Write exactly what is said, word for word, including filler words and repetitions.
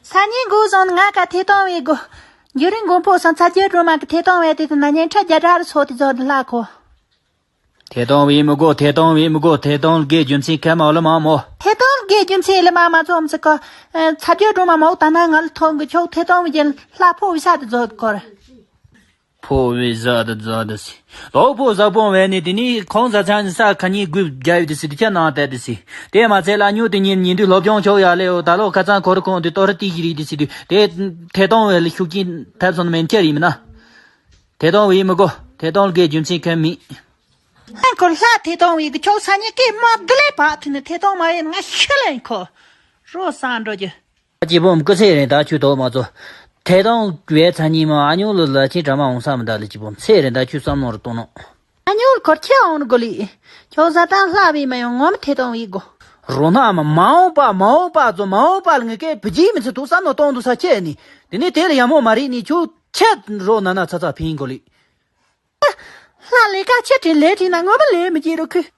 ཚ་ཉིན་འགོ་བཟུང་ང་ག་ཐད་གཏོང་བའི་སྒོ། འགྱུར་རིང་མགོན་པོ་སང་ཚ་རྒྱལ་སྒྲོལ་མ་གི་ཐད་གཏོང་བའི་དེ་དུ་ན་ཉན་ཁྲ་རྒྱ་གྲགས་རུ་སོ་དེ་རྫོགས་དུ་ལྷག་གོ། ཐད་གཏོང་བའི་མི་དགོ། ཐད་གཏོང་བའི་མི་དགོ། ཐད་གཏོང་དགེ་རྒྱུ་མཚན་ཁ་མ་ལ་མ་མོ། ཐད་གཏོང་དགེ་རྒྱུ་མཚན་ལ་མ་མ་ཚོམ་ཚིག་གོ། ཚ་རྒྱལ་སྒྲོལ་མ་མོ་ད་ན་ང་ལ་ཐོང་གི་ཆོག་ཐད་གཏོང་བའི་རྒྱན་ལྷག་ཕོ་བི་ས་དེ་རྫོགས་དུ་གོ་ར། ཕོ་བི་ས་དེ་རྫོགས་དུ་སི། ལོག་ཕོ་ཟག་པོང་བས་ནི་དེ་ནི་ཁོང་ཟ་ཚང་ནི་ས་ཁ་ཉིན་དགུ་བརྒྱབ་ཡོད་དེ་སི་དེ་ཁྱེད་ནང་བལྟས་དེ་སི། དེ་མ་ཚད་ལ་ཉུ་དེ་ཉིན་ཉིན་དུས་སློབ་སྦྱོང་ཆོག་ཡ་ལེ་འོ་ད་ལོ་ཁ་ཚང་ཁོ་ར་ཁོང་དེ་ཏོ་ར་ཏི་ཞིག་རིག་དེ་སི་དུས་དེ་ཐད་གཏོང་བས་ལ་ཤུགས་ཀྱིན་ཐབས་སོང་མེན་ཁྱེར་ཡིན་མིན་ན། ཐད་གཏོང་བའི་མི་དགོ། ཐད་གཏོང་དགེ་རྒྱུ་མཚན་ཁ་མི། ཨ་ཁོ་ལྷ་ཐད་གཏོང་བའི་གི་ཆོག་ས་ཉི་ཀེ་མ་གི་ལེ་བག་ཐི་ནི་ཐད་གཏོང་མ་ཡིན་ང་ཤི་ལེན་ཁོ། རོ་སང་འགྲོ་རྒྱུ། སྐྱི་བོམ་སྐུ་ཚེ་རིང་ད་ཆུ་ཐོག་མ་ཚོ། ཐད་གཏོང་བའི་ཚ་ཉིན་མ་ཨ་ཉུ་ལ་ལ་ཆེན་གྲ་མ་འོང་ས་མི་ད་ལ་སྐྱི་བོམ་ཚེ་རིང་ད་ཆུ་བསམ་ནོར་གཏོང་ནོ། ཨ་ཉུ་ལ་ཁོར་ཁྱེད་འོང་ནི་གོ་ལི། ཁྱོད་ཟ་ཏང་ལྷ་བའི་མ་ཡོང་ངོམ་ཐད་གཏོང་བའི་གོ། རོ་ན་མ་མ་འོང་པ་མ་འོང་པ་ཚོ་མ་འོང་པ་ལ་ངི་ཀེ་བི་ཇི་མི་ཚེ་ཐུག་བསམ་ནོ་གཏོང་དུ་ས་ཁྱེད་ནི། དེ་ནི་དེ་ལ་ཡ་མོ་མ་རིག་ནི་ཆུ་ཁྱེད་རོ་ན་ན་ཚ་ཚ་ཕིན་གོ་ལི། ལྷ་ལས་ཀ་ཆེ་དྲིན་ལས་དྲིན་ན་ངོ་མ་ལས་མི་བྱེད་རོ་ཁུ།